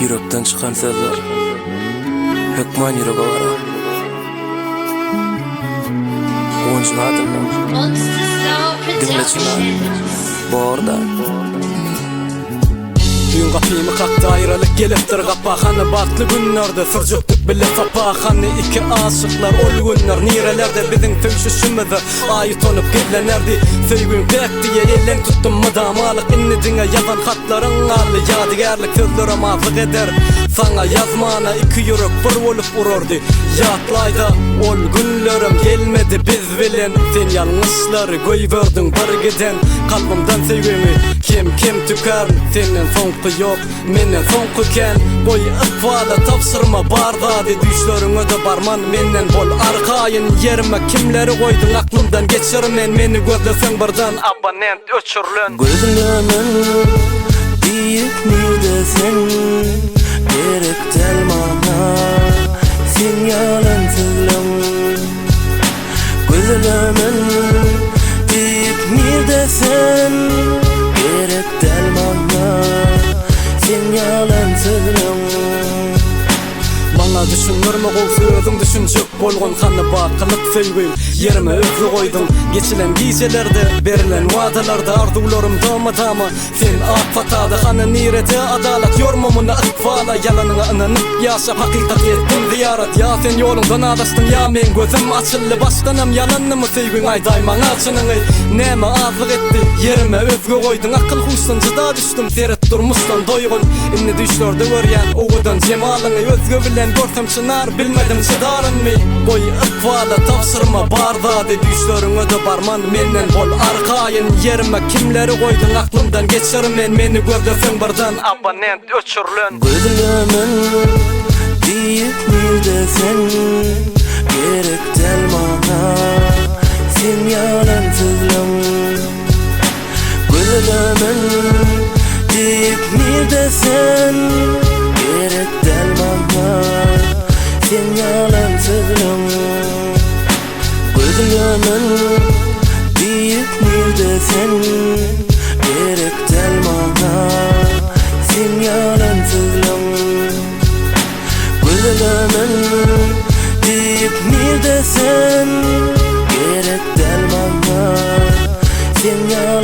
Ýürekden çykan sözler hökman ýürege barar. Guwanjyň adyndan. Diňle çynar. Bor-da. Düýn gapymy kakdy aýralyk gelipdir gapa Hany bagtly günlerde sürjekdik bile sapa Hany iki aşyklar ol günler nirelerde Biziň söýşüşimize aý utanyp gizlenerdi Söýgüň päk diýe elleň tutdum mydamalyk Indi diňe ýazan hatlaryň galdy ýadygärlik Sözlerem azlyk eder saňa ýazmana Iki ýürek bir bolup urardy Ýatlaýda ol günlerem gelmedi biz bilen Sen ýalňyşlary goýberdiň bir giden Kalbymdan söýgiňi kem-kem tükärn Senden soňky ýok, menden soňky kän Goý ykbala tabşyrma bar zady Düýşleriňe-de barman menden bol arkaýyn Ýerime kimleri goýduň aklymdan geçirmen Meni gözleseň birden abonent öçürlen. Gözlemen diýip nirde sen Gerek däl maňa seň ýalan sözleň. Gözlemen diýip nirde sen Gerek däl maňa seň ýalan sözleň. Maňa düşündirme gowsy özüň düşünjek bolgun Hany bakylyk söýgim ýerime özge goýduň Geçilen gijelerde berilen wadalarda Arzuwlarymda mydama Sen ak patada hany nirede adalat Ýorma muny ykbala ýalanyňa ynanyp ýaşap Hakykaty etdim zyýarat ýa sen ýoluňdan azaşdyň ýa meň gözüm açyldy Başdanam ýalandymy söýgüň aýdaý maňa çynyňy Näme azlyk etdi ýerime özge goýduň Akyl huşdan jyda düşdüm seret durmuşdan doýgun Indi düýşlerde görýän owadan jemalyňy Özge bilen görsem çynar bilmedim çydarynmy Goý ykbala tabşyrma bar zady Düýşleriňe-de barman menden bol arkaýyn Ýerime kimleri goýduň aklymdan geçirmen Meni gözleseň birden abonent öçürlen. Gözlemen diýip nirde sen Gerek däl maňa seň ýalan sözleň Gözlemen diýip nirde sen Gerek däl maňa seň ýalan sözleň Gözlemen diýip nirde sen Gerek däl maňa seň ýalan sözleň Gözlemen diýip nirde sen Gerek däl maňa seň ýalan.